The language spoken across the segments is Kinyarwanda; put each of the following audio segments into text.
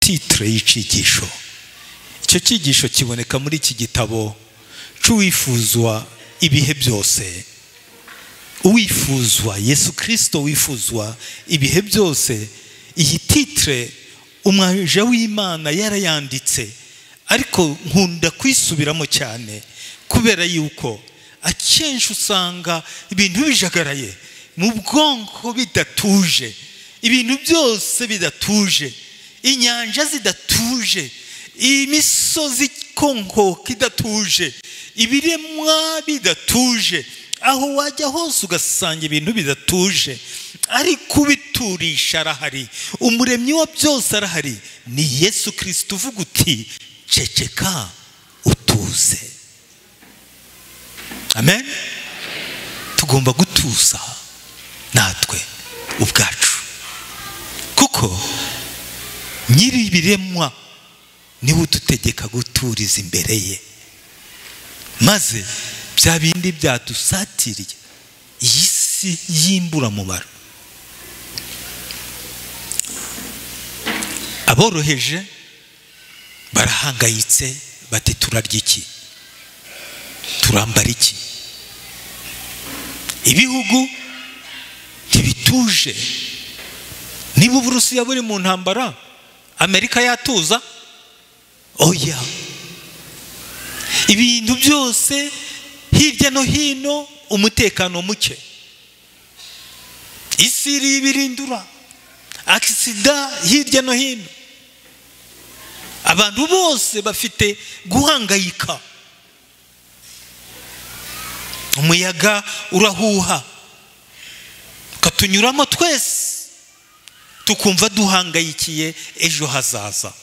Titre y'icigisho, icyo cyigisho kiboneka muri iki gitabo c'uwifuzwa ibihe byose. Uwifuzwa Yesu Kristo wifuzwa ibihe byose. Iyi titre umwaje w'Imana yarayanditse, ariko nkunda kwisubiramo cyane kubera yuko akenshi usanga ibintu bijagaraye mu bwonko bidatuje, ibintu byose bidatuje, inyanja zidatuje, imisozi ikonkoka idatuje, ibiremwa bidatuje, aho wajya hose ugasanga ibintu bidatuje. Ariko ubiturisha arahari, umuremyi wa byose arahari, ni Yesu Kristo uvuga uti ceceka utuze. Amen. Tugomba gutuza natwe ubwacu, kuko nyiri ibiremwa niwe udutegeka guturiza imbere ye, maze bya bindi byadusatiriye iyi si y'imburamubaro. Aboroheje barahangayitse bati turarya iki, turambara iki? Ibihugu ntibituje. Niba Uburusiya buri mu ntambara, Amerika yatuza? Oya. Ibintu byose hirya no hino umutekano muke, isi iribirindura, aksida hirya no hino, abantu bose bafite guhangayika. Umuyaga urahuha ukatunyuramo twese, tukumva duhangayikiye ejo hazaza.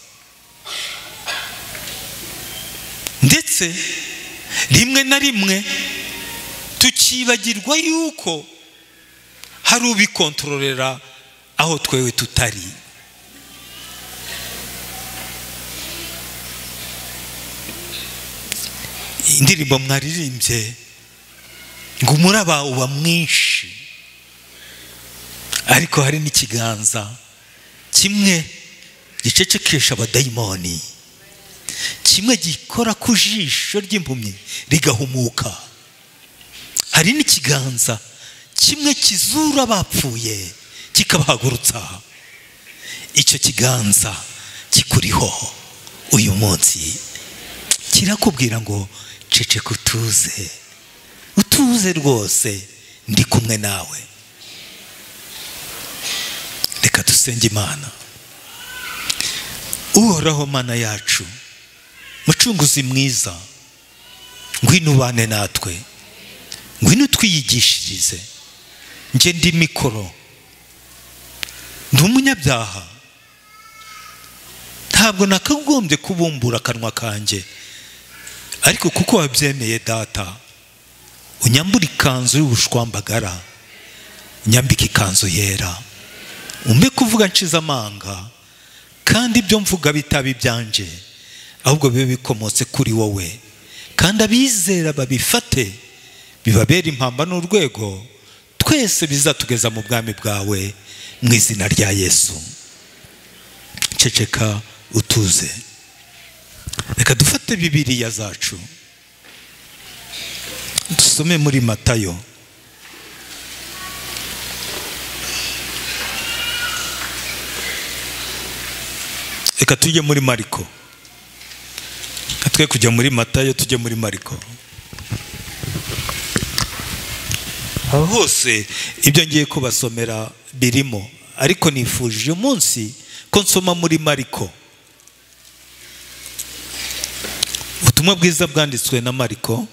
Ndetse rimwe na rimwe tukibagirwa yuko hari ubikontororera aho twewe tutari. Indirimbo mwaririmbye ngo umuraba uba mwinshi, ariko hari n'ikiganza kimwe gicecekesha abadayimoni, kimwe gikora ku jisho ry'impumyi rigahumuka, hari n'ikiganza kimwe kizura abapfuye kikabahagurutsa. Icyo kiganza kikuriho uyu munsi kirakubwira ngo ceceka utuze, utuze rwose, ndi kumwe nawe. Reka dusenge Imana. Uhoraho Mana yacu, mucunguzi mwiza, ngwino ubane natwe, ngwino twiyigishirize. Nje ndi mikoro, ndi umunyabyaha, ntabwo nakagombye kubumbura akanwa kanjye, ariko kuko wabyemeye Data, unyambure ikanzu y'ubushwambagara, unyambike ikanzu yera, umbe kuvuga nshize amanga, kandi ibyo mvuga bitaba ibyanje, ahubwo bibe bikomotse kuri wowe, kandi abizera babifate bibabera impamba n'urwego, twese bizatugeza mu bwami bwawe, mu izina rya Yesu. Ceceka utuze. Reka dufate Bibiliya zacu dusome muri Matayo. Reka tujye muri Mariko. Twe kujya muri Matayo, tujye muri Mariko. Aho hose ibyo ngiye kubasomera birimo, ariko nifuje uyu munsi ko nsoma muri Mariko. Ubutumwa bwiza bwanditswe na Mariko,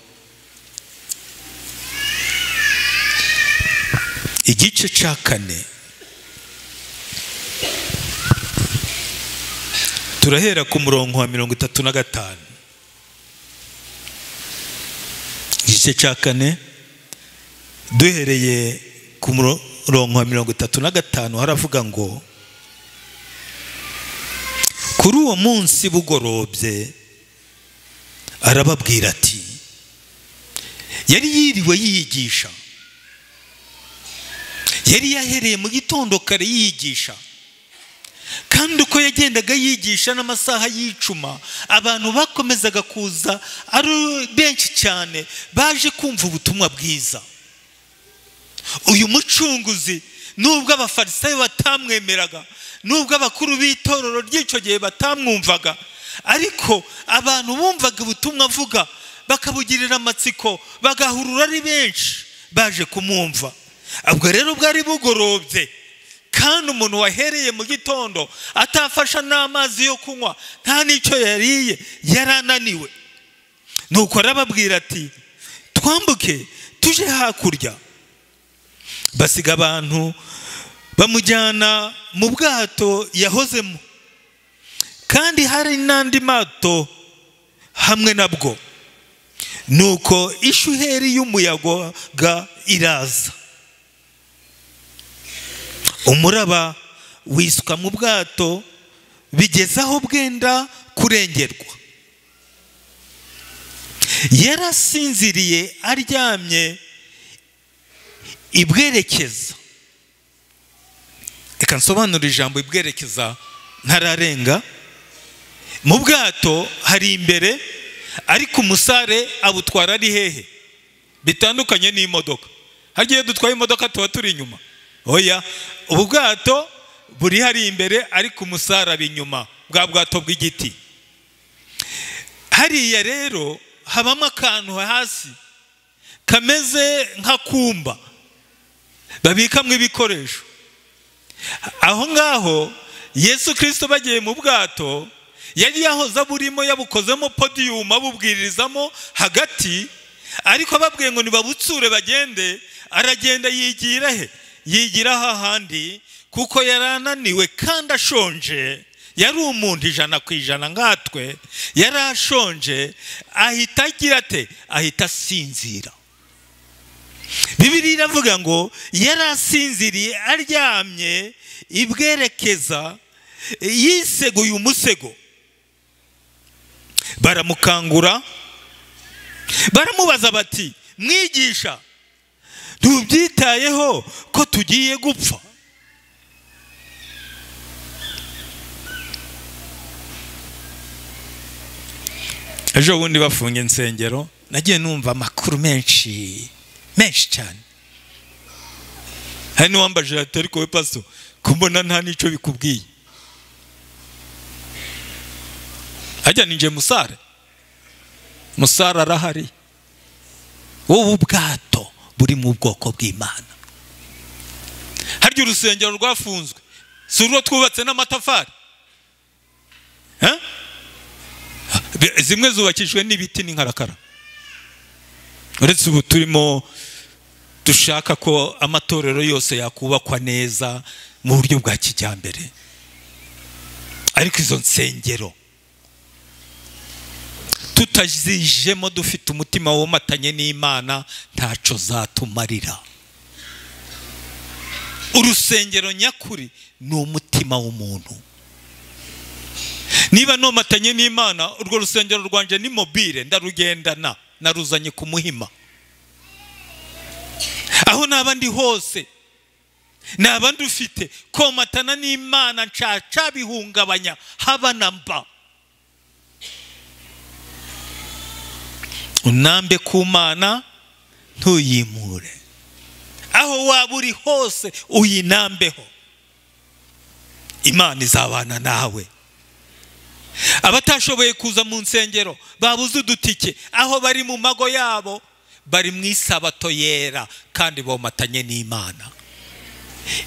igice cya 4. Turahera ku murongo wa 35. Igice cya 4 duhereye ku murongo wa 35 haravuga ngo: kuri uwo munsi bugorobye arababwira ati, yari yiriwe yigisha, yari yahereye mu gitondo kare yigisha, kandi Kandi uko yagendaga yigisha n'amasaha y'icuma, abantu bakomezaga kuza ari benshi cyane baje kumva ubutumwa bwiza. Uyu mucunguzi nubwo abafarisayo batamwemeraga, nubwo abakuru b'itorero ry'icyo gihe batamwumvaga, ariko abantu bumvaga ubutumwa avuga bakabugirira amatsiko, bagahurura ari benshi baje kumwumva. Ubwo rero bwari bugorobye, kandi umuntu wahereye mu gitondo atafasha n'amazi yo kunywa, nta n'icyo yariye, yarananiwe. Nuko arababwira ati twambuke tuje hakurya. Basiga abantu bamujyana mu bwato yahozemo, kandi hari n'andi mato hamwe nabwo. Nuko ishuheri y'umuyaga iraza, umuraba wiswa mu bwato bigeza aho bwenda kurengerwa. Yarasinziriye aryamye ibwerekeza. Reka nsobanure ijambo ibwerekeza ntararenga. Mu bwato hari imbere, ariko umusare abutwara ari hehe? Bitandukanye n'imodoka. Hagiye dutwaye imodoka tuba turi inyuma. Oya, ubu bwato buri hari imbere ariko umusare ari inyuma, bwa bwato bw'igiti. Hariya rero habamo akantu hasi kameze nk'akumba babikamwe ibikoresho. Aho ngaho Yesu Kristo bagiye mu bwato, yari yahoze burimo, yabukozemo podiyumu abubwirizamo hagati, ariko ababwiye ngo nibabutsure bagende, aragenda yigira he? Yigira hahandi, kuko yarananiwe kandi ashonje. Yari umuntu 100% ngatwe, yarashonje, ahita agira ate? Ahita asinzira. Bibiliya iravuga ngo yarasinziriye aryamye ibwerekeza, yiseguye umusego. Baramukangura, baramubaza bati mwigisha, ntubyitayeho ko tugiye gupfa? Ejo bundi bafunga insengero, nagiye numva amakuru menshi menshi cyane. Hari n'uwambajije ati ariko we pastor, kumbona nta nico bikubwiye? Hajya ninje musare, musare arahari. Wowe ubwato buri mu bwoko bw'Imana. Harya urusengero rwafunzwe si urwo twubatse n'amatafari, zimwe zubakishijwe n'ibiti n'inkarakara. Uretse ubu turimo dushaka ko amatorero yose yakubakwa neza mu buryo bwa kijyambere, ariko izo nsengero tutazijemo dufite umutima womatanye n'Imana ntaco zatumarira. Urusengero nyakuri ni umutima w'umuntu. Niba nomatanye n'Imana, urwo rusengero rwanje ni mobile, ndarugendana, naruzanye ku muhima. Aho naba ndi hose, naba ndufite komatana n'Imana, ncaca bihungabanya haba namba. Unambe ku Mana ntuyimure. Aho waba uri hose uyinambeho, Imana izabana nawe. Abatashoboye kuza mu nsengero babuze udutike, aho bari mu mago yabo bari mu isabato yera kandi bomatanye n'Imana.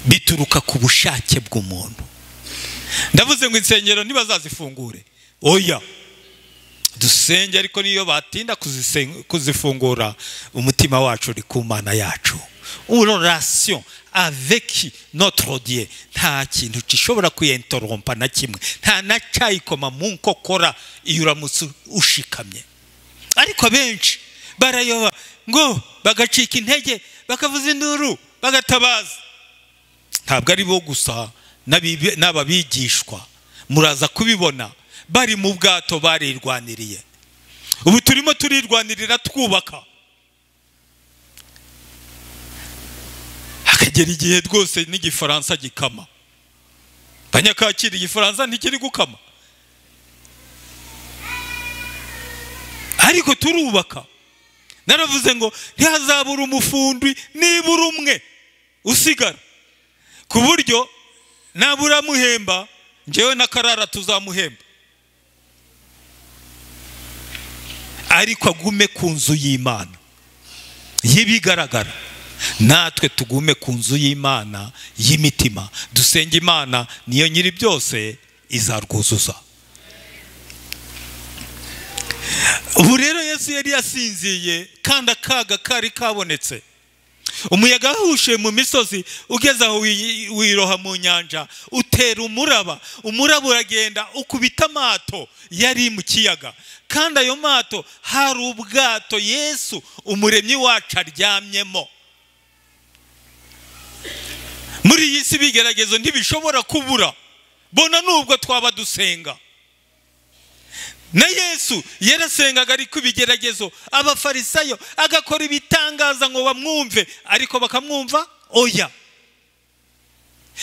Bituruka ku bushake bw'umuntu. Ndavuze ngo insengero ntibazazifungure, oya, dusenge, ariko niyo batinda kuzifungura, umutima wacu uri ku Mana yacu. Une relation avec notre Dieu, nta kintu gishobora kuyentorompa na kimwe, nta na cyayikoma mu nkokora iyo uramutse ushikamye. Ariko abenshi barayoba ngo bagacika intege, bakavuza induru, bagatabaza. Ntabwo ari bo gusa, n'ababigishwa muraza kubibona bari mu bwato barirwaniriye. Ubu turimo turirwanirira twubaka, hakagera igihe rwose n'igifaransa gikama. Banyakakiri igifaransa ntikiri gukama, ariko turubaka. Naravuze ngo ntihazabura umufundi nibura umwe usigara, ku buryo nabura muhemba njyewe na Karara tuzamuhemba, ariko agume ku nzu y'Imana y'ibigaragara. Natwe tugume ku nzu y'Imana y'imitima, dusenge Imana niyo nyiri byose izarwuzuza. Ubu rero Yesu yari yasinziye kandi akaga kari kabonetse. Umuyaga wahushe mu misozi ugeze aho wiroha mu nyanja, utera umuraba. Umuraba uragenda ukubita amato yari mu kiyaga, kandi ayo mato hari ubwato Yesu umuremyi wacu aryamyemo. Muri iyi si ibigeragezo ntibishobora kubura, bona nubwo twaba dusenga. Na Yesu yarasengaga ariko ibigeragezo, abafarisayo agakora ibitangaza ngo bamwumve, ariko bakamwumva oya.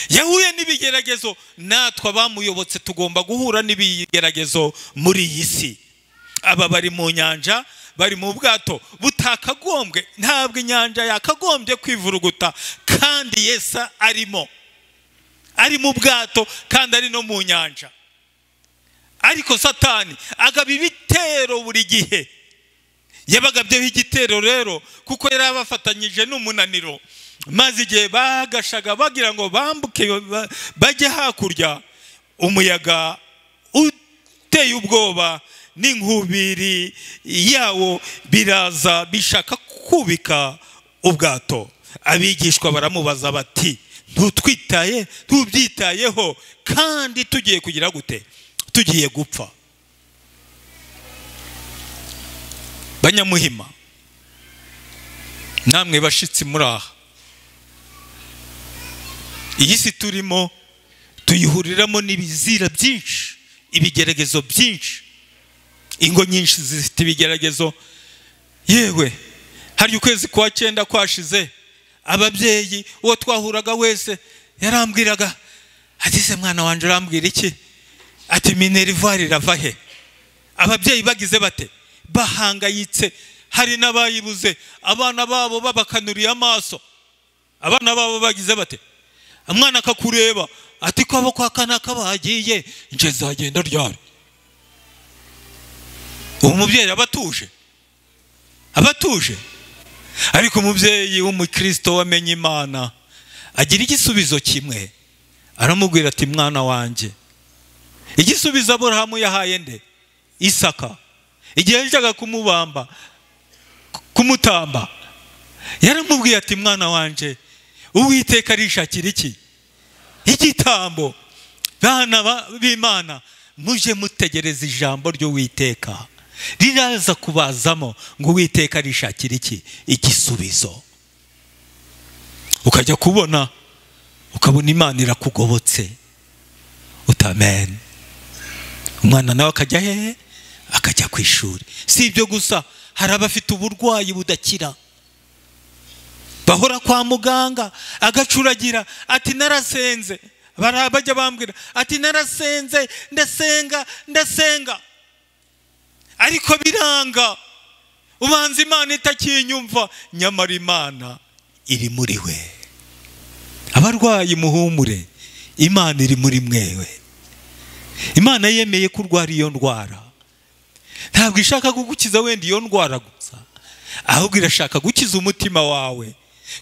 Yahuye n'ibigeragezo, natwe abamuyobotse tugomba guhura n'ibigeragezo muri iyi si. Aba bari mu nyanja, bari mu bwato butakagombwe, ntabwo inyanja yakagombye kwivuruguta, kandi Yesu arimo, ari mu bwato kandi ari no mu nyanja. Ariko Satani agaba ibitero buri gihe. Yabagabyeho igitero rero kuko yari abafatanyije n'umunaniro, maze igihe bagashaga bagira ngo bambuke bajye hakurya, umuyaga uteye ubwoba n'inkubiri yawo biraza bishaka kubika ubwato. Abigishwa baramubaza bati ntutwitaye, ntubyitayeho, kandi tugiye kugira gute? Tugiye gupfa. Banyamuhima namwe bashitsi muri aha, iyi si turimo tuyihuriramo n'ibizira byinshi, ibigeragezo byinshi. Ingo nyinshi zifite ibigeragezo. Yewe hari ukwezi kwa 9 kwashize, ababyeyi uwo twahuraga wese yarambwiraga ati se mwana wanje urambwira iki? Ati minerval irava he? Ababyeyi bagize bate? Bahangayitse. Hari n'abayibuze, abana babo babakanuriye amaso. Abana babo bagize bate? Umwana akakureba ati ko abo kwa kanaka bagiye, nje zagenda ryari? Uwo mubyeyi abatuje, abatuje. Ariko umubyeyi w'umukristo wamenye Imana agira igisubizo kimwe, aramubwira ati mwana wanjye. Igisubizo Aburahamu yahaye nde? Isaka. Igihe yajaga kumubamba, kumutamba, yaramubwiye ati mwana wanje, Uwiteka arishakira iki? Igitambo. Bana b'Imana, muje mutegereza ijambo ry'Uwiteka riraza kubazamo ngo Uwiteka arishakira iki? Igisubizo. Ukajya kubona, ukabona Imana irakugobotse, utamen. Umwana nawe akajya hehe? Akajya ku ishuri. Si ibyo gusa, hari abafite uburwayi budakira, bahora kwa muganga, agacuragira ati narasenze. Bajya bambwira ati narasenze, ndasenga, ndasenga, ariko biranga, ubanza Imana itakinyumva. Nyamara Imana iri muri we. Abarwayi muhumure, Imana iri muri mwewe. Imana yemeye kurwara iyo ndwara, ntabwo ishaka kugukiza wenda iyo ndwara gusa, ahubwo irashaka gukiza umutima wawe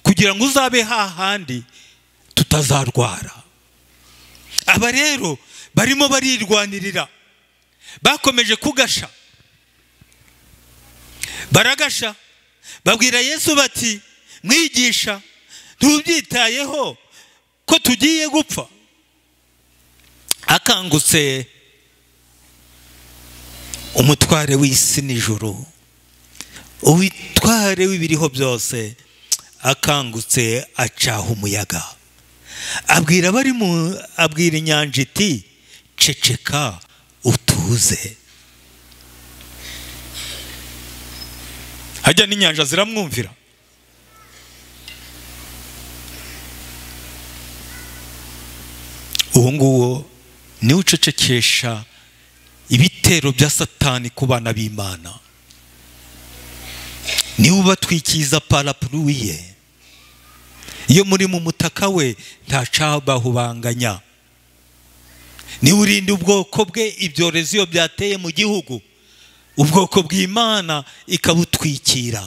kugira ngo uzabe hahandi tutazarwara. Aba rero barimo barirwanirira, bakomeje kugasha, baragasha, babwira Yesu bati mwigisha, ntubyitayeho ko tugiye gupfa? Akangutse umutware w'isi n'ijuru, uwitware w'ibiriho byose, akangutse acaha umuyaga, abwira bari mu, abwira inyanja iti ceceka utuze. Hajya n'inyanja ziramwumvira. Uwo nguwo niwe ucecekesha ibitero bya Satani ku bana b'Imana, niwe ubatwikiza parapluie ye. Iyo muri mu mutaka we ntacabahubanganya. Niwe urinda ubwoko bwe ibyorezo iyo byateye mu gihugu, ubwoko bw'Imana ikabutwikira.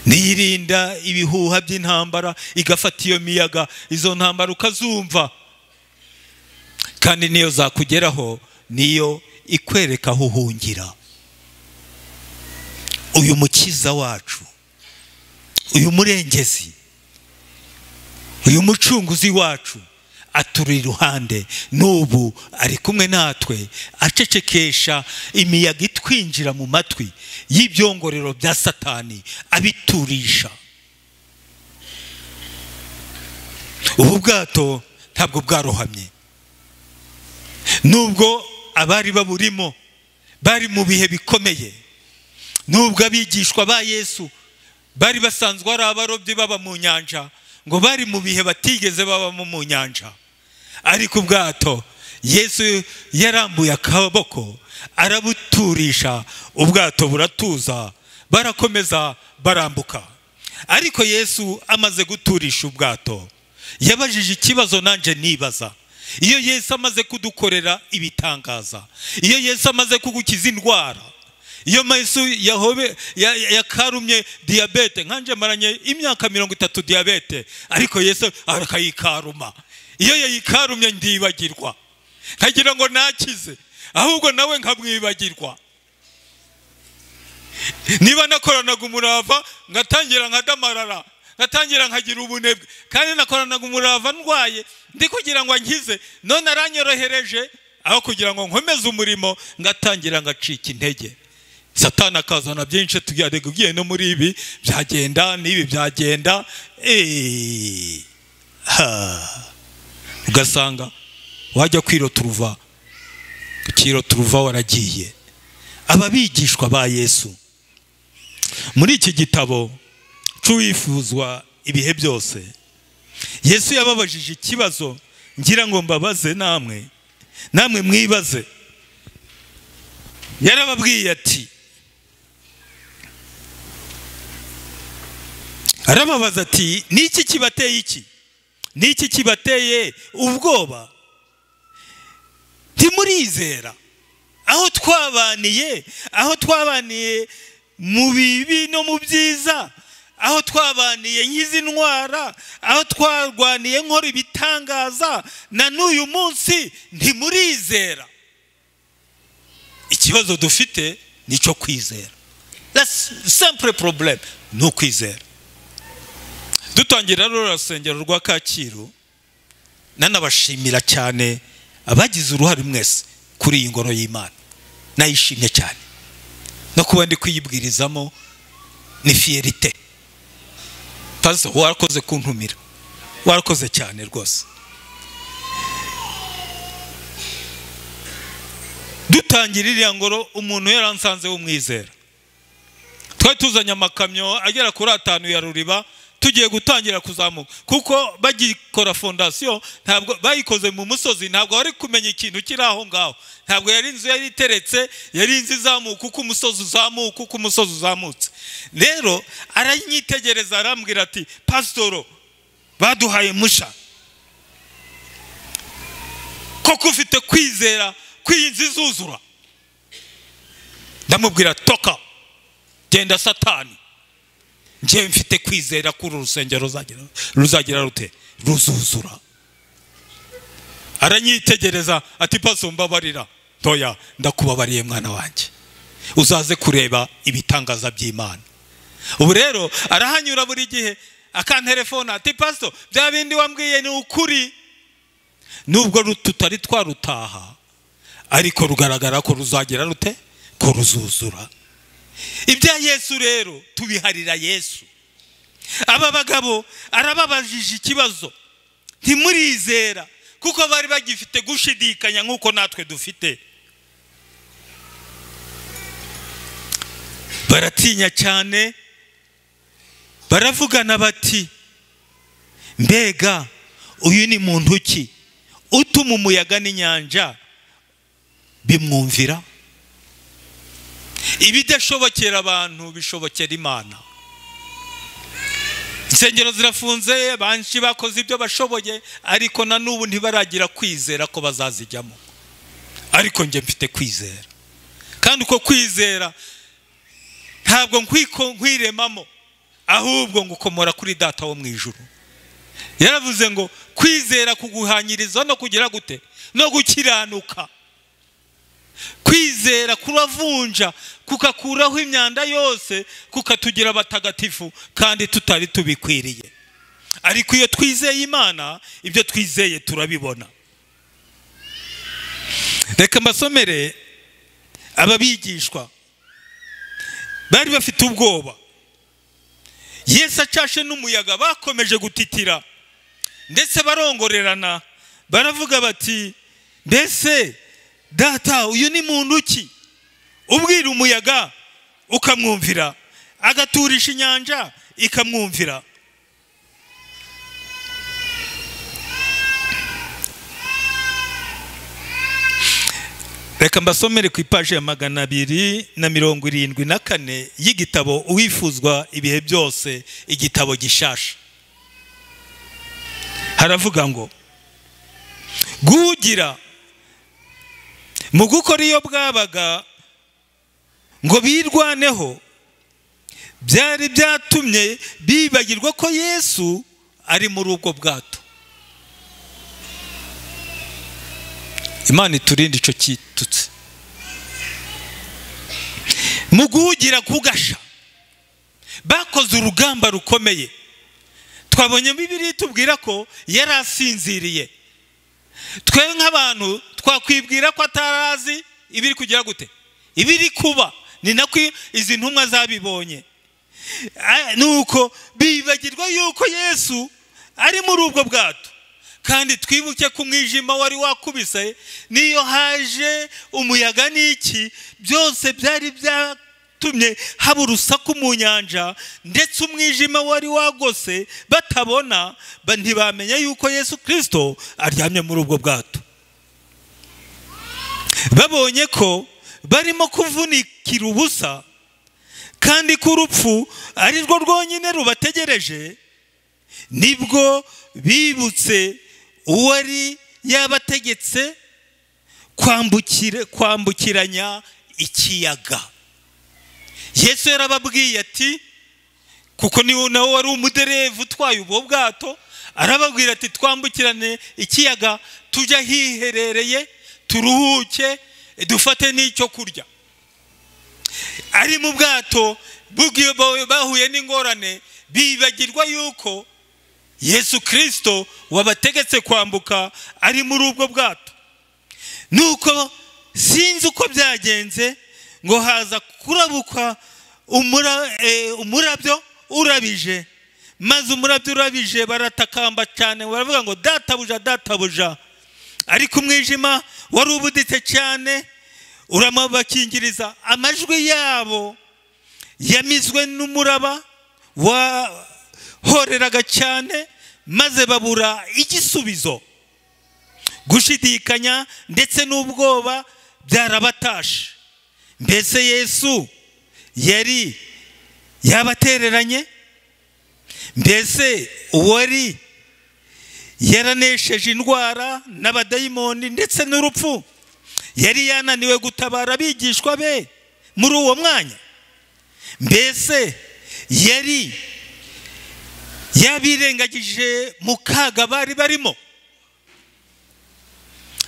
Niyirinda ibihuha by'intambara, igafata iyo miyaga, izo ntambara ukazumva, kandi niyo zakugeraho niyo ikwereka aho uhungira. Uyu mukiza wacu, uyu murengezi, uyu mucunguzi wacu aturi iruhande, n'ubu ari kumwe natwe, acecekesha imiyaga itwinjira mu matwi y'ibyongorero bya Satani, abiturisha. Ubu bwato ntabwo bwarohamye, nubwo abari baburimo bari mu bihe bikomeye, nubwo abigishwa ba Yesu bari basanzwe ari abarobyi baba mu nyanja, ngo bari mu bihe batigeze babamo mu nyanja, ariko ubwato Yesu yarambuye akaboko arabuturisha, ubwato buratuza, barakomeza barambuka. Ariko Yesu amaze guturisha ubwato, yabajije ikibazo nanje nibaza. Iyo Yesu amaze kudukorera ibitangaza, iyo Yesu amaze kugukiza indwara, iyo Yesu yahobe yakarumye diabete, nkanje maranye imyaka 30 diabete, ariko Yesu akayikaruma. Iyo yayikarumye ndibagirwa, nkagira ngo nakize, ahubwo nawe nkamwibagirwa. Niba nakoranaga umurava ngatangira nkadamarara, ngatangira nkagira ubunebwe, kandi nakoranaga umurava ndwaye ndi kugira ngo ankize, none aranyorohereje, aho kugira ngo nkomeze umurimo ngatangira ngacika intege. Satani akazana byinshi, tugiye ugiye no muri ibi byagenda n'ibi byagenda, ugasanga wajya kwiroturuva, ukiroturuva waragiye. Aba bigishwa ba Yesu muri iki gitabo cy'uwifuzwa ibihe byose, Yesu yababajije ikibazo ngira ngo mbabaze namwe, namwe mwibaze. Yarababwiye ati, arababaza ati, niki kibateye iki? Niki kibateye ubwoba? Ntimurizera? Aho twabaniye, aho twabaniye mu bibi no mu byiza, aho twabaniye nkizi ntwara, aho twarwaniye nkora ibitangaza, na n'uyu munsi ntimurizera. Ikibazo dufite nico kwizera. That's simple problem, ni ukwizera. Dutangira rero urusengero rwa Kacyiru, nanabashimira cyane abagize uruhare mwese kuri iyi ngoro y'Imana. Nayishimye cyane, no kuba ndi kuyibwirizamo ni fierté. Pastor, warakoze kuntumira, warakoze cyane rwose. Dutangira iriya ngoro, umuntu yaransanze w'umwizera. Twari tuzanye amakamyo agera kuri 5 ya ruriba, tugiye gutangira kuzamuka, kuko bagikora fondation ntabwo bayikoze mu musozi, ntabwo wari kumenya ikintu kiri aho ngaho, ntabwo yari inzu yari iteretse, yari inzu izamuka uko umusozi uzamuka, uko umusozi uzamutse. Rero aranyitegereza arambwira ati, pasitoro, baduhaye musha, koko ufite kwizera ko iyi nzu izuzura? Ndamubwira, toka, genda Satani, njye mfite kwizera ko uru rusengero ruzagira rute? Ruzuzura. Aranyitegereza ati, paso mbabarira. Toya, ndakubabariye mwana wanjye, uzaze kureba ibitangaza by'Imana. Ubu rero arahanyura buri gihe akantelefona ati, pastor, bya bindi wambwiye ni ukuri. Nubwo tutari twarutaha, ariko rugaragara ko ruzagira rute? Ko ruzuzura. Ibya Yesu rero tubiharira Yesu. Aba bagabo arababajije ikibazo, ntimurizera, kuko bari bagifite gushidikanya nkuko natwe dufite. Baratinya cyane, baravugana bati, Mbega uyu ni muntu ki utuma umuyaga n'inyanja bimwumvira? Ibidashobokera abantu bishobokera Imana. Insengero zirafunze, banshi bakoze ibyo bashoboye, ariko na n'ubu ntibaragira kwizera ko bazazijyamo. Ariko njye mfite kwizera, kandi uko kwizera ntabwo nkwiremamo, ahubwo ngukomora kuri Data wo mu ijuru. Yaravuze ngo kwizera kuguhanyiriza no kugira gute? No gukiranuka. Kwizera kuravunja, kukakuraho imyanda yose, kukatugira abatagatifu kandi tutari tubikwiriye. Ariko iyo twizeye Imana, ibyo twizeye turabibona. Reka mbasomere ababigishwa bari bafite ubwoba. Yesu acashe n'umuyaga, bakomeje gutitira ndetse barongorerana, baravuga bati mbese Data uyu ni muntu ki ubwira umuyaga ukamwumvira, agaturisha inyanja ikamwumvira? Reka mbasomere ku ipaji ya 274 y'igitabo Uwifuzwa ibihe byose, igitabo gishasha. Haravuga ngo guhugira mu gukora iyo bwabaga ngo birwaneho byari byatumye bibagirwa ko Yesu ari muri ubwo bwato. Imana iturinde ico kitutse. Mu guhugira kugasha bakoze urugamba rukomeye. Twabonye Bibiliya itubwira ko yari asinziriye. Twe nk'abantu twakwibwira ko atarazi ibiri kugira gute, ibiri kuba. Ni nako izi ntumwa zabibonye. Nuko bibagirwa yuko Yesu ari muri ubwo bwato. Kandi twibuke ko umwijima wari wakubise, niyo haje umuyaga n'iki, byose byari byatumye haba urusaku mu nyanja, ndetse umwijima wari wagose batabona, ntibamenya yuko Yesu Kristo aryamye muri ubwo bwato. Babonye ko barimo kuvunikira ubusa, kandi ko urupfu ari rwo rwonyine rubategereje, nibwo bibutse uwari yabategetse kwambukiranya ikiyaga. Yesu yarababwiye ati, kuko niwe nawe wari umuderevu utwaye ubwo bwato, arababwira ati twambukirane ikiyaga tujya hiherereye, turuhuke, dufate n'icyo kurya. Ari mu bwato bahuye n'ingorane, bibagirwa yuko Yesu Kristo wabategetse kwambuka ari muri ubwo bwato. Nuko sinzi uko byagenze, ngo haza kurabukwa umurabyo urabije. Maze umurabyo urabije baratakamba cyane, baravuga ngo databuja, databuja. Ariko umwijima wari ubuditse cyane uramabakingiriza, amajwi yabo yamizwe n'umuraba wahoreraga cyane, maze babura igisubizo. Gushidikanya ndetse n'ubwoba byarabatashe. Mbese Yesu yari yabatereranye? Mbese uwari yaranesheje indwara n'abadayimoni ndetse n'urupfu yari yananiwe gutabara abigishwa be muri uwo mwanya? Mbese yari yabirengagije mu kaga bari barimo?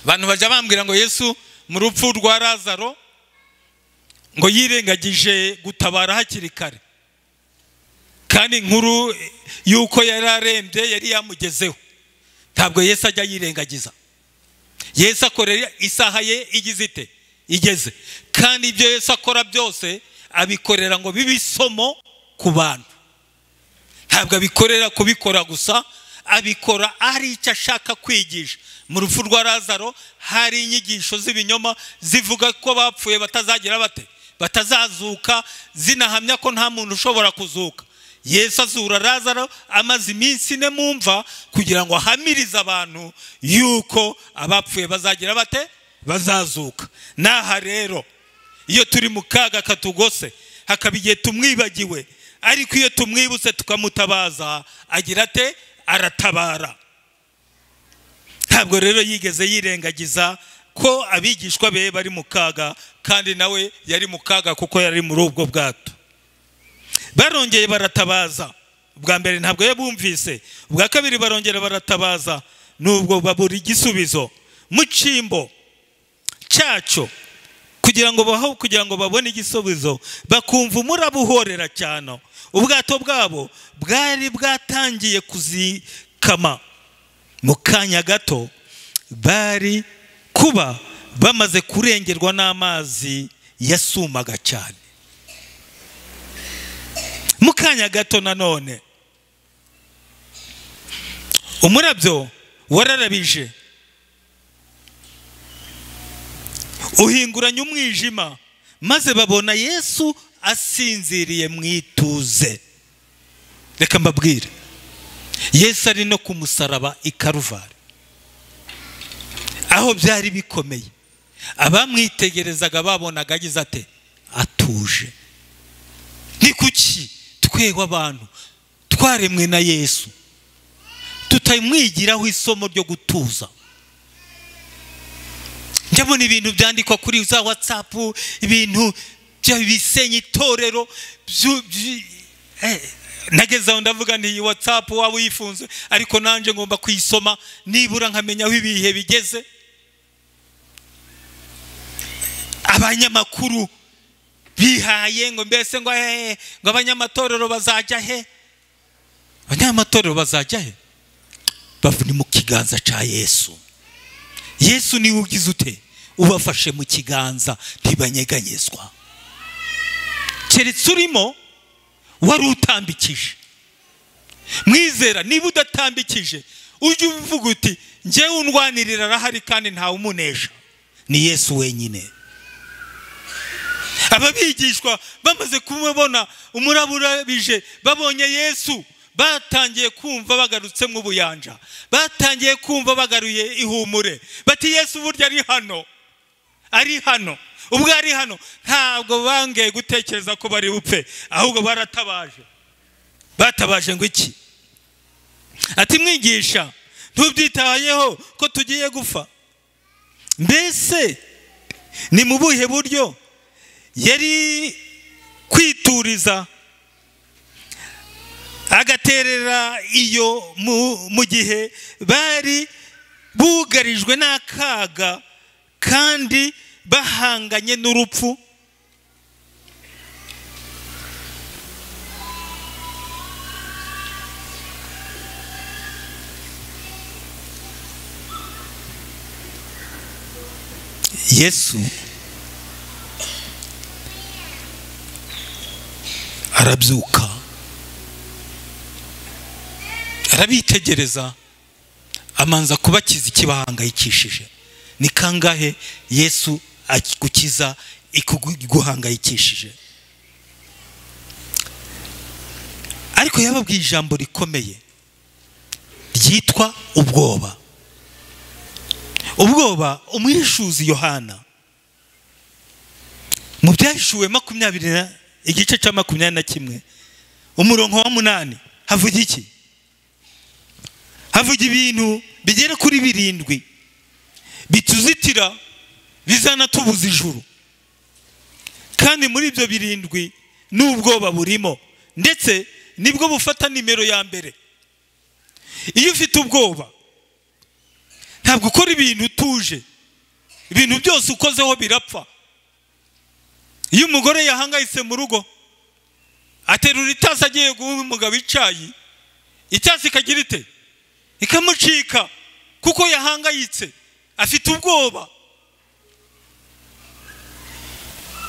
Abantu bajya bambwira ngo Yesu mu rupfu rwa Lazaro ngo yirengagije gutabara hakiri kare, kandi inkuru yuko yari arembye yari yamugezeho. Ntabwo Yesu ajya yirengagiza. Yesu akorera isaha ye igize ite? Igeze. Kandi ibyo Yesu akora byose abikorera ngo bibe isomo ku bantu. Ntabwo abikorera kubikora gusa, abikora ari icyo ashaka kwigisha. Mu rupfu rwa Lazaro hari inyigisho z'ibinyoma zivuga ko bapfuye batazagira bate, batazazuka, zinahamya ko nta muntu ushobora kuzuka. Yesu azura Lazaro amaze iminsi ine mu mva kugira ngo ahamirize abantu yuko abapfuye bazagira bate? Bazazuka. Naha rero iyo turi mu kaga katugose, hakaba igihe tumwibagiwe, ariko iyo tumwibutse tukamutabaza agira ate? Aratabara. Ntabwo rero yigeze yirengagiza ko abigishwa be bari mu kaga, kandi nawe yari mu kaga kuko yari muri ubwo bwato. Barongeye baratabaza. Ubwa mbere ntabwo yabumvise, ubwa kabiri barongera baratabaza, nubwo babura igisubizo mu cyimbo cyaco kugira ngo baho, kugira ngo babone igisubizo, bakumva umuraba uhorera cyane. Ubwato bwabo bwari bwatangiye kuzikama. Mu kanya gato bari kuba bamaze kurengerwa n'amazi yasumaga cyane. Mu kanya gato nanone umurabyo wararabije uhinguranya umwijima, maze babona Yesu asinziriye mu ituze. Reka mbabwire, Yesu ari no ku musaraba i Karuvari, aho byari bikomeye, abamwitegerezaga babonaga agize ate? Atuje. Ni kuki twewe abantu twaremwe na Yesu tutamwigiraho isomo ryo gutuza? Njyabona ibintu byandikwa kuri za WhatsApp, ibintu bisenya itorero. Nageze aho ndavuga nti iyi WhatsApp waba uyifunze, ariko nanje ngomba kuyisoma nibura nkamenya aho ibihe bigeze. Abanyamakuru bihaye ngo mbese ngo ngo abanyamatorero bazajya he? Abanyamatorero bazajya he? Bavuni mu kiganza cya Yesu. Yesu niwe ugize ute? Ubafashe mu kiganza, ntibanyeganyezwa. Keretse urimo wari utambikije. Mwizera, niba udatambikije ujye uvuga uti njyewe undwanirira arahari kandi ntawe umunesha, ni Yesu wenyine. Ababigishwa bamaze kumubona umuraba urabije, babonye Yesu, batangiye kumva bagarutse mu buyanja, batangiye kumva bagaruye ihumure, bati Yesu burya ari hano, ari hano. Ubwo ari hano ntabwo bangeye gutekereza ko bari bupfe, ahubwo baratabaje. Batabaje ngo iki? Ati mwigisha, ntubyitayeho ko tugiye gupfa? Mbese ni mu buhe buryo yari kwituriza agaterera iyo mu gihe bari bugarijwe n'akaga kandi bahanganye n'urupfu? Yesu arabyuka, arabitegereza, amanza kubakiza ikibahangayikishije. Ni kangahe Yesu akigukiza ikuguhangayikishije? Ariko yababwiye ijambo rikomeye ryitwa ubwoba. Ubwoba umwishuzi Yohana mu byahishuwe 20 igice cya 21 umurongo wa 8 havuga iki? Havuga ibintu bigera kuri 7 bituzitira bizanatubuza ijuru, kandi muri ibyo 7 n'ubwoba burimo, ndetse nibwo bufata nimero ya mbere. Iyo ufite ubwoba ntabwo ukora ibintu utuje, ibintu byose ukozeho birapfa. Iyo umugore yahangayitse mu rugo aterura itasi agiye guha umugabo icyayi, itasi ikagira ite? Ikamucika, kuko yahangayitse, afite ubwoba.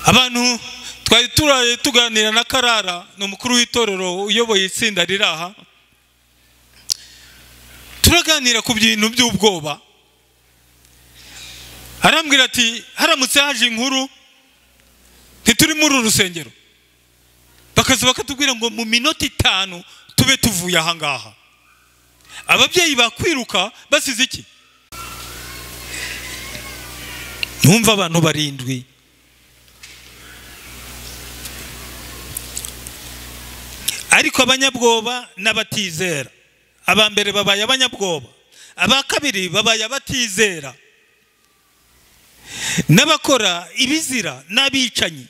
Abantu twari turaye tuganira na Karara, ni umukuru w'itorero uyoboye itsinda riri aha, turaganira ku bintu by'ubwoba. Arambwira ati haramutse haje inkuru ntituri muri uru rusengero, Bakaza bakatubwira ngo mu minota 5 tube tuvuye aha ngaha. Ababyeyi bakwiruka basize iki? Numva abantu 7. Ariko abanyabwoba n'abatizera, aba mbere babaye abanyabwoba, aba kabiri babaye abatizera, n'abakora ibizira, n'abicanyi,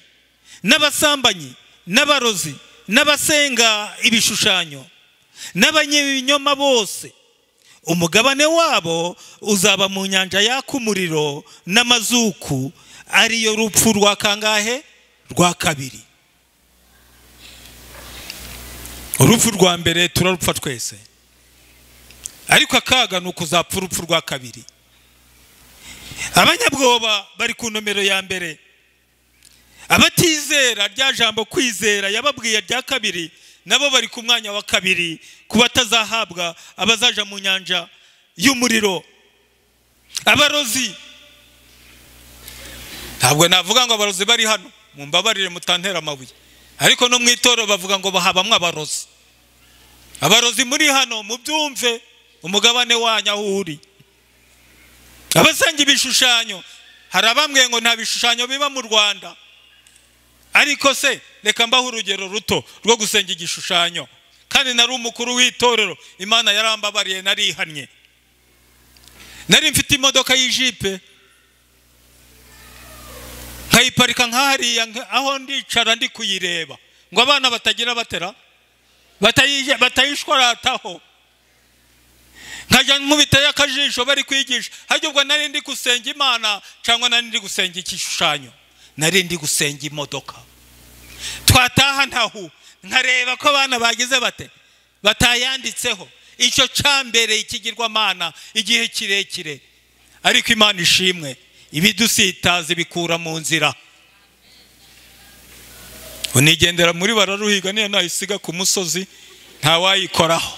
n'abasambanyi, n'abarozi, n'abasenga ibishushanyo, n'abanyebinyoma bose, umugabane wabo uzaba mu nyanja yaka umuriro n'amazuku, ariyo rupfu rwa kangahe? Rwa kabiri. Urupfu rwa mbere turarupfa twese, ariko akaga ni ukuzapfa urupfu rwa kabiri. Abanyabwoba bari ku nomero ya mbere, abatizera rya jambo kwizera yababwiye rya kabiri nabo bari ku mwanya wa kabiri, ku batazahabwa abazaja mu nyanja y'umuriro. Abarozi, ntabwo navuga ngo abarozi bari hano, mumbabarire mutantera amabuye, ariko no mu itorero bavuga ngo bahabamwe abarozi. Abarozi muri hano mubyumve, umugabane wanyu aho uri. Abasenga ibishushanyo, hari abambwiye ngo nta bishushanyo biba mu Rwanda, ariko se reka mbaho urugero ruto rwo gusenga igishushanyo. Kandi nari umukuru w'itorero, Imana yarambabariye, narihannye. Nari mfite imodoka y'ijipe, nkayiparika nkahariya aho ndicara ndi kuyireba ngo abana batagira batera batayishwarataho, nkajya nkubitayo akajisho bari kwigisha. Hajya ubwo nari ndi gusenga Imana cyangwa nari ndi gusenga igishushanyo? Nari ndi gusenga imodoka. Twataha ntahu nkareba ko abana bagize bate batayanditseho. Icyo cyambere ikigirwamana igihe kirekire. Ariko Imana ishimwe, ibidusitaza bikura mu nzira. Unigendera muri bararuhiga niyo nayisiga ku musozi ntawayikoraho,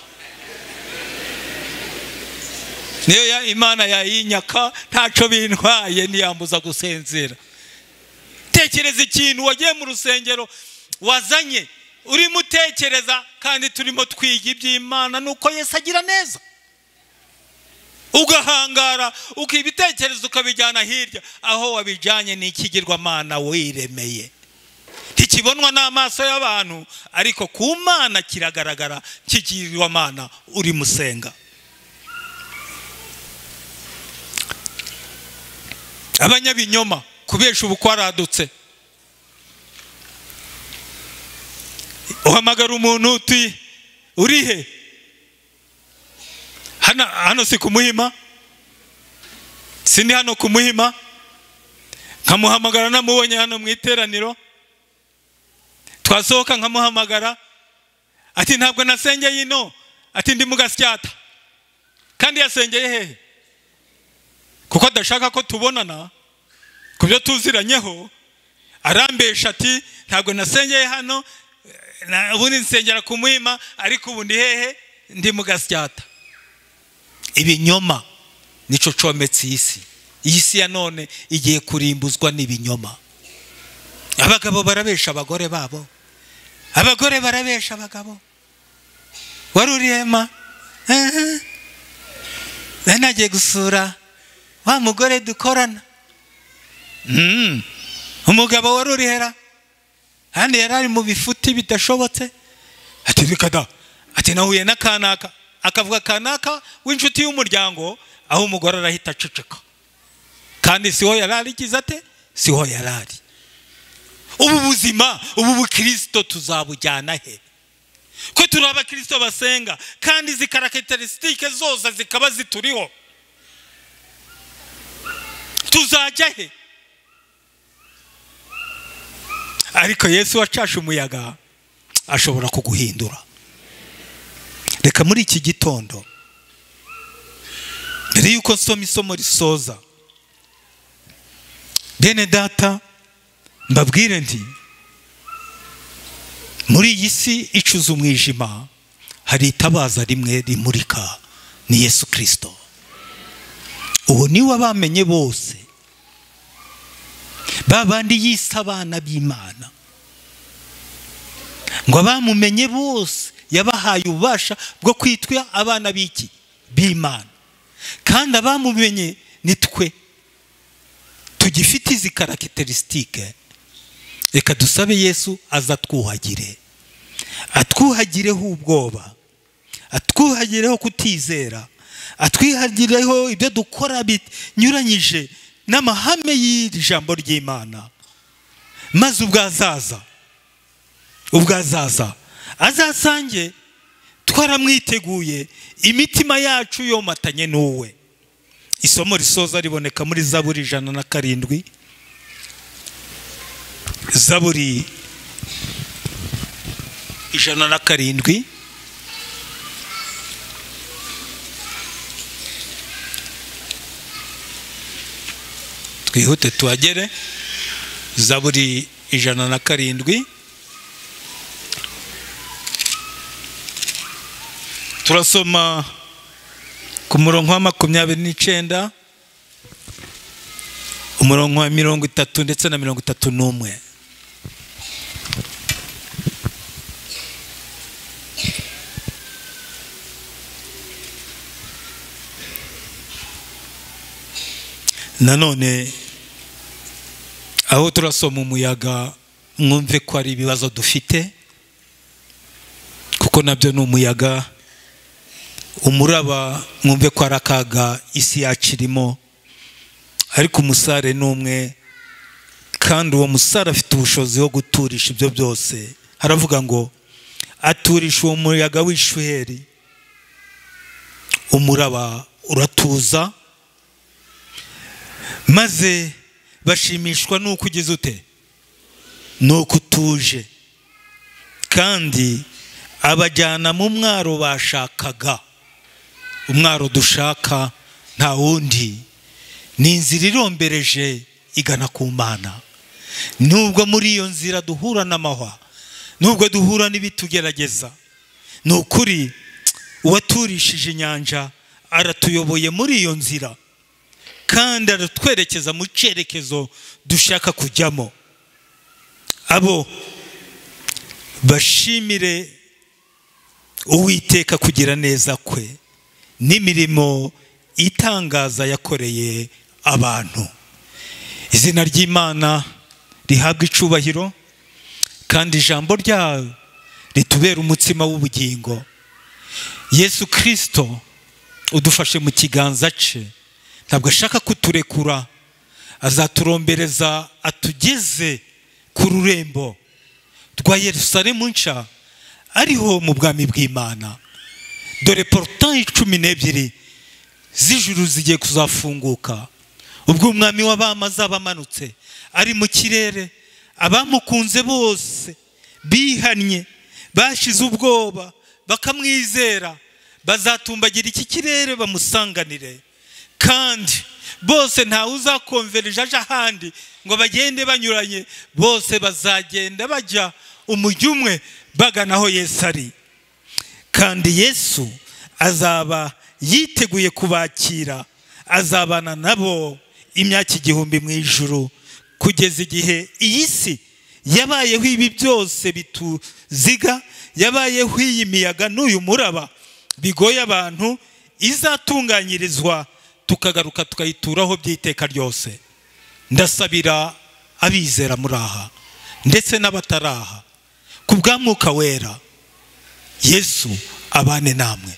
niyo ya Imana yayinyaka ntaco bintwaye, ntiyambuza gusenzera. Tekereza ikintu wagiye mu rusengero wazanye urimo utekereza, kandi turimo twiga iby'Imana nuko Yesu agira neza, ugahangara ukibitekereza ukabijyana hirya aho wabijyanye n'ikigirwamana wiremeye. Ntikibonwa n'amaso y'abantu, ariko ku Mana kiragaragara, kigirwamana uri musenga. Abanyabinyoma, kubesha ubu kwaradutse. Uhamagara umuntu uti urihe? Hano si kumuhima, sindi hano kumuhima. Nkamuhamagara namubonye hano mu iteraniro, twasohoka nkamuhamagara ati ntabwo nasengeye ino, ati ndi mu Gasyata. Kandi yasengeye hehe? Kuko adashaka ko tubonana kubyo tuziranyeho, arambesha ati ntabwo nasengeye hano, ubundi nsengera kumuhima, ariko ubu ndi hehe? Ndi mu Gasyata. Ibinyoma nico cometse isi. Iyi si ya none igiye kurimbuzwa n'ibinyoma. Abagabo barabesha abagore babo, abagore barabesha abagabo. Wari uri hema? Nagiye gusura wa mugore dukorana. Umugabo wari uri hera? Handi yari ari mu bifuti bidashobotse. Ati reka da, ati nahuye na kanaka. Akavuga kanaka w'inshuti y'umuryango, aho umugore arahita aceceka. Kandi siho yarari kiza ate? Siho yarari. Ubu buzima, ubu bukristo tuzabujyana he? Ko turi abakristo basenga, kandi izi caractéristiques zose zikaba zituriho, tuzajya he? Ariko Yesu wacashe umuyaga ashobora kuguhindura. Reka muri iki gitondo, mbere yuko nsoma isomo risoza, bene data mbabwire nti muri iyi si icuza umwijima hari itabaza rimwe rimurika, ni Yesu Kristo. Uwo niwe abamenye bose, babandi yise abana b'Imana. Ngo abamumenye bose yabahaye ububasha bwo kwitwa abana b'iki? B'Imana. Kandi abamumenye ni twe tugifite izi caractéristiques. Reka dusabe Yesu azatwuhagire, atwuhagireho ubwoba, atwuhagireho kutizera, atwihagireho ibyo dukora binyuranyije n'amahame y'iri jambo ry'Imana. Maze ubwo azaza azasange twaramwiteguye, imitima yacu yomatanye n'uwe. Isomo risoza riboneka muri Zaburi 107, Zaburi 107, twihute tuhagere. Zaburi 107, turasoma ku murongo wa 29, umurongo wa 30 ndetse na 31. Nanone aho turasoma umuyaga, mwumve ko ari ibibazo dufite, kuko nabyo ni umuyaga. Umuraba, mwumve ko ari akaga isi yacu irimo. Ariko umusare ni umwe, kandi uwo musare afite ubushobozi bwo guturisha ibyo byose. Haravuga ngo aturisha uwo muyaga w'ishuheri, umuraba uratuza, maze bashimishwa n'uko ugize ute, n'uko utuje, kandi abajyana mu mwaro bashakaga. Umwaro dushaka nta wundi, ni inzira irombereje igana ku Mana. Nubwo muri iyo nzira duhura n'amahwa, nubwo duhura n'ibitugerageza, ni ukuri uwaturishije inyanja aratuyoboye muri iyo nzira, kandi aratwerekeza mu cyerekezo dushaka kujyamo. Abo bashimire Uwiteka kugira neza kwe n'imirimo itangaza yakoreye abantu. Izina ry'Imana rihabwa icubahiro, kandi ijambo ryayo ritubera umutsima w'ubugingo. Yesu Kristo udufashe mu kiganza cye, ntabwo ashaka kuturekura, azaturombereza atugeze ku rurembo rwa Yerusalemu nshya, ariho mu bwami bw'Imana. Dore portails 12 z'ijuru zigiye kuzafunguka ubwo umwami w'abami azaba amanutse ari mu kirere. Abamukunze bose bihannye, bashize ubwoba, bakamwizera, bazatumbagira iki kirere bamusanganire. Kandi bose ntawe uzakonvereje aje ahandi ngo bagende banyuranye, bose bazagenda bajya umujyi umwe bagana aho Yesu ari. Kandi Yesu azaba yiteguye kubakira, azabana nabo imyaka 1000 mu ijuru, kugeza igihe iyi si yabayeho ibi byose bituziga, yabayeho iyi miyaga n'uyu muraba bigoye abantu, izatunganyirizwa tukagaruka tukayituraho by'iteka ryose. Ndasabira abizera muri aha ndetse n'abataraha, ku bwa Mwuka Wera, Yesu abane namwe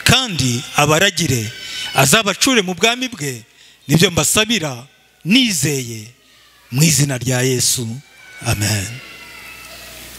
kandi abaragire, azabacure mu bwami bwe. Nibyo mbasabira nizeye mu izina rya Yesu, amen.